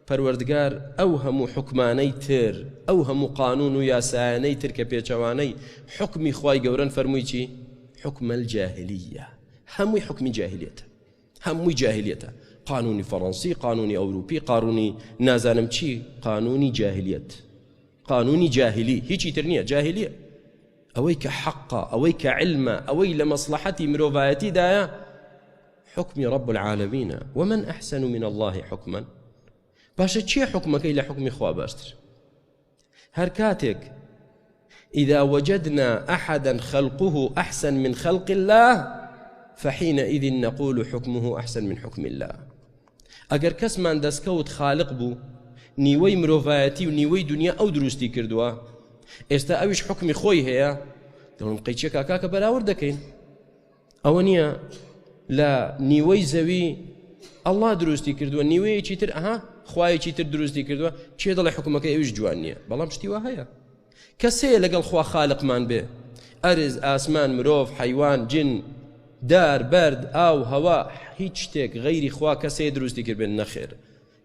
پەروەردگار ئەو هەموو حوکمانەی تر، ئەو هەموو قانون و یاسایانەی تر کە پێچەوانەی حوکمی خوای گەورەن فەرمووی چی؟ حکم الجاهلیە، هەمووی حوکمی جاهلیەتە، هەمووی جاهلیەتە، قانونی فەڕەنسی، قانونی ئەوروپی، قارونی نازانم چی، قانونی جاهلیەت، قانونی جاهلی، هیچی تر نییە، جاهلیە. ئەوەی کە حەقە، ئەوەی کە علمە، ئەوەی لە مەسڵەحەتی مرۆڤایەتیدایە، حوکمی رب العالمینە ومن احسن من اللە حکما باشە کێ حوکمەکەی لە حوکمی خوا باشتر هەر کاتێک إذا وجدنا أحدا خلقه أحسن من خلق الله فحينئذ نقول حكمه أحسن من حكم الله ئەگەر کەسمان دەستکەوت خالق بوو نیوەی مرۆڤایەتی و نیوەی دنیا ئەو دروستی کردووە ئێستا ئەویش حکمی خۆی هەیە دڵم قەیچێکا کاکە بەراورد دەکەین ئەوە نییە لە نیوەی زەوی ئەڵا دروستی کردووە نیوەیەکی تر ئەها خوایەکی تر دروستی کردووە کێ دەڵێ حکومەکەی ئەویش جوان نییە بەڵام شتی وا هەیە کەسەیە لەگەڵ خوا خالقمان بێ ئەرز ئاسمان مرۆڤ حیوان جن دار بەرد ئاو هەوا هیچ شتێک غەیری خوا کەسەیە دروستی کردبێن نەخێر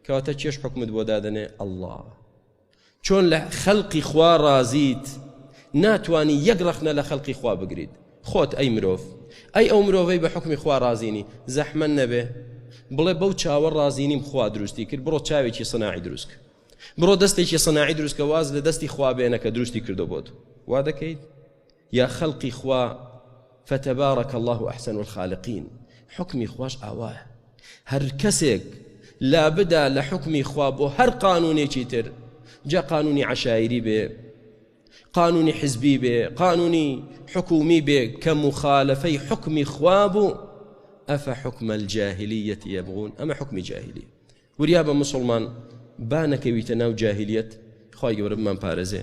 کەواتە چێش حکومت بۆ دادەنێ ئەڵڵا چۆن لە خەلقی خوا ڕازیت ناتوانی یەک ڕەخنە لە خەلقی خوا بگریت خۆت ئەی مرۆڤ ئەی ئەو مرۆڤەی بە حکمی خوا ڕازینی زەحمەت نەبێ بڵێ بەو چاوە ڕازینیم خوا دروستی کرد بڕۆ چاوێکی سناعی دروست بڕۆ دەستێکی سناعی دروست کە واز لە دەستی خوا بێنە کە دروستی کردو بۆت وا دەکەیت یا خەلقی خوا فتبارک اللە احسن الخالقین حوکمی خواش ئاوایە هەر کەسێک لابدا لە حوکمی خوا بۆ هەر قانونێکی تر جا قانونی عەشایری بێ قانونی حزبی بێ قانونی حکومی بێ کە مخالفەی حکمی خوا بوو ئەفە حکم الجاهلیەت یبغون ئەمە حکمی جاهلی وریا بە مسلمان با نەکەویتە ناو جاهلیەت خوای گەورە بمان پارێزێ.